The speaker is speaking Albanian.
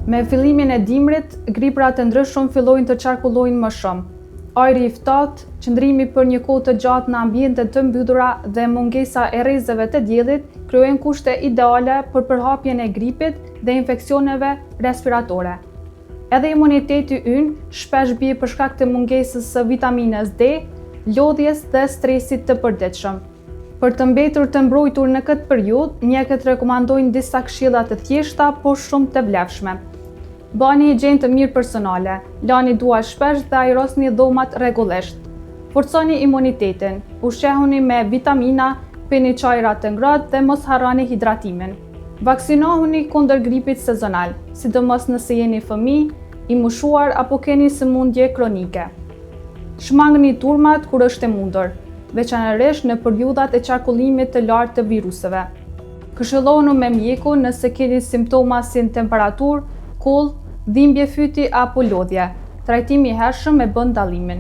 Me fillimin e dimrit, griprat e ndryshëm fillojnë të qarkullojnë më shumë. Ajri i ftohtë, qëndrimi për një kohë të gjatë në ambiente të mbyllura dhe mungesa e rrezeve të diellit krijojnë kushte ideale për përhapjen e gripit dhe infeksioneve respiratore. Edhe imuniteti ynë shpesh bie për shkak të mungesës së vitaminës D, lodhjes dhe stresit të përditshëm. Për të mbetur të mbrojtur në këtë periudhë, mjekët rekomandojnë disa këshilla të thjeshta, por shumë të vlefshme. Mbani higjienë të mirë personale, lani duart shpesh dhe ajrosni dhomat rregullisht. Forconi imunitetin, ushqehuni me vitamina, pini çajra të ngrohtë dhe mos harroni hidratimin. Vaksinohuni kundër gripit sezonal, sidomos nëse jeni fëmijë, i moshuar apo keni sëmundje kronike. Shmangni turmat kur është e mundur, veçanërisht në periudhat e qarkullimit të lartë të viruseve. Këshillohuni me mjekun nëse keni simptoma si temperaturë, kollë, dhimbje fyti apo lodhje. Trajtimi i hershëm e bën dallimin.